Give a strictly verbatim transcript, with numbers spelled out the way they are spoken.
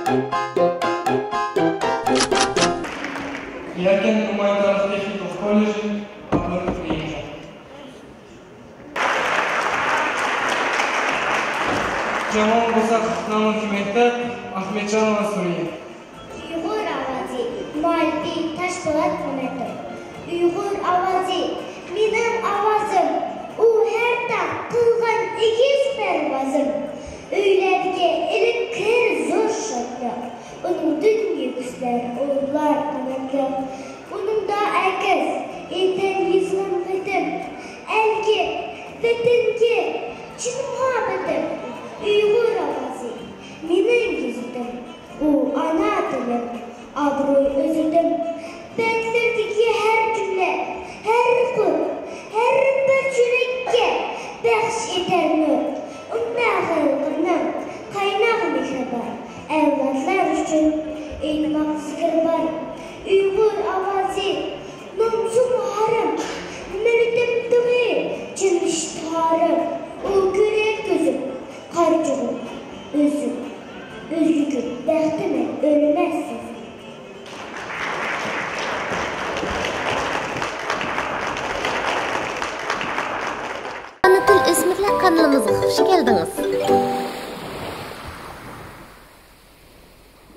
يەركەن ئۇماي تارىخ تېخنىكا كوللېجى، ئابدۇرېھىم. جامال بوساق ناملىق مەكتەپ، ئەخمەتجان ۋە سۈرىيە. ئۇيغۇر ئاۋازى، مۇئەللىپى تاشپولات مەمەتوف. ئۇيغۇر ئاۋازى، مېنىڭ ئاۋازىم، ئۇ ھەر تاڭ قىلغان ئېگىز پەرۋازىم. ئۆيلەرگە ئېلىپ كىرەر زور شادلىق، ئۇنىڭدىن يۈكسىلەر ئۇلۇغلار قاناتلىق. ئۇنىڭدا ئەكس ئېتەر يېزىلغان خېتىم، ئەلگە، ۋەتەنگە چىن مۇھەببىتىم. ئۇيغۇر ئاۋازى، مېنىڭ گېزىتىم، ئۇ ئانا تىلىم، ئابرۇي ئۆزىدىم. بەتلىرىدىكى ھەر جۈملە، ھەر قۇر، ھەر بىر يۈرەككە بەخش ئېتەر نۇر. ئۈممە خەلقىمنىڭ قايناق مېھرى بار، ئەۋلادلار ئۈچۈن ئېيتماق زىكرى بار. ئۇيغۇر ئاۋازى، نومۇسۇم ھارام، مىللىتىم تۇغى، چىن ئىشتىھارىم. ئۇ كۆرەر كۆزۈم، قارىچۇغۇم، ئۆزۈم، ئۆزلۈكۈم، بەختىمىز ئۆلمەس سۆزۈم. ئانا تىل ئۆسمۈرلەر قانىلىمىزغا خۇش كەلدىڭىز.